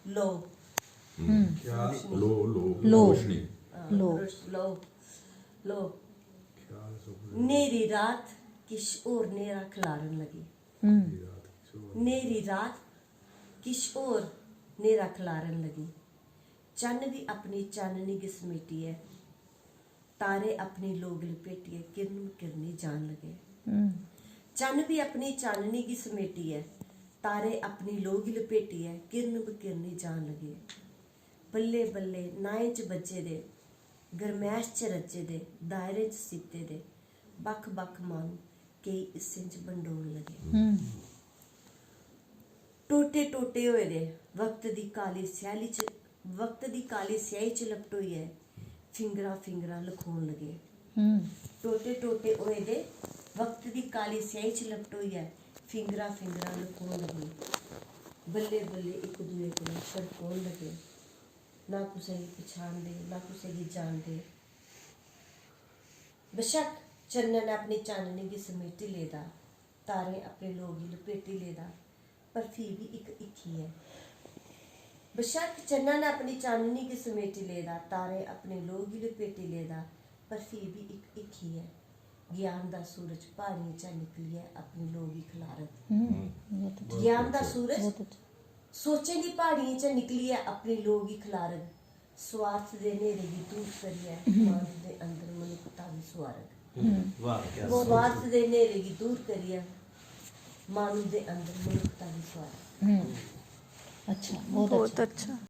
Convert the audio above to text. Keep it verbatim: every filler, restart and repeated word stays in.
लो। ख्याल लो लो लो। रोशनी। लो। लो। लो। न्हेरी रात किश होर न्हेरा खलारन लगी। न्हेरी रात किश होर न्हेरा खलारन लगी। चन्न बी अपनी चाननी गी समेटियै, तारे अपनी लोऽ गी लपेटियै किरण बकिरनी जान लगे। चन्न बी अपनी चाननी गी समेटियै, तारे अपनी लोऽ गी लपेटियै किरण बकिरनी जान लगे। बल्ले बल्ले नाएं च बज्जे दे, गरमैश च रज्जे दे, दायरें च सीते दे बक्ख बक्ख माह्नू केई हिस्सें च बंडोन लगे। टोटे टोटे होए दे वक्त दी काली स्याही च वक्त दी काली स्याही च लपटोइयै फिंगरा फिंगरा लखोन लगे। टोटे टोटे होए दे वक्त दी काली स्याही च लपटोइयै फिंगरा फिंगरा लखोन लगे। बल्ले बल्ले इक दुए कोला छड़कोन लगे। ना कुसै गी पछानदे, ना कुसै गी जानदे। बशक्क चन्नै ने अपनी चाननी गी समेटी लेदा, तारें अपनी लोऽ गी लपेटी लेदा, पर फ्ही बी इक हिक्खी ऐ। बशक्क चन्नै ने अपनी चाननी गी समेटी लेदा, तारें अपनी लोऽ गी लपेटी लेदा, पर फ्ही बी इक हिक्खी ऐ। ज्ञान दा सूरज प्हाड़ियें चा निकलियै अपनी लोऽ गी खलारग। ज्ञान दा सूरज सोचें दी प्हाड़ियें चा निकलियै अपनी लोऽ गी खलारग। स्वार्थ दे न्हेरे गी दूर करियै माह्नू दे अंदर मनुक्खता गी सुआरग। वाह क्या स्वार्थ दे न्हेरे गी दूर करियै माह्नू दे अंदर मनुक्खता गी सुआरग। अच्छा, बहुत बहुत अच्छा। अच्छा।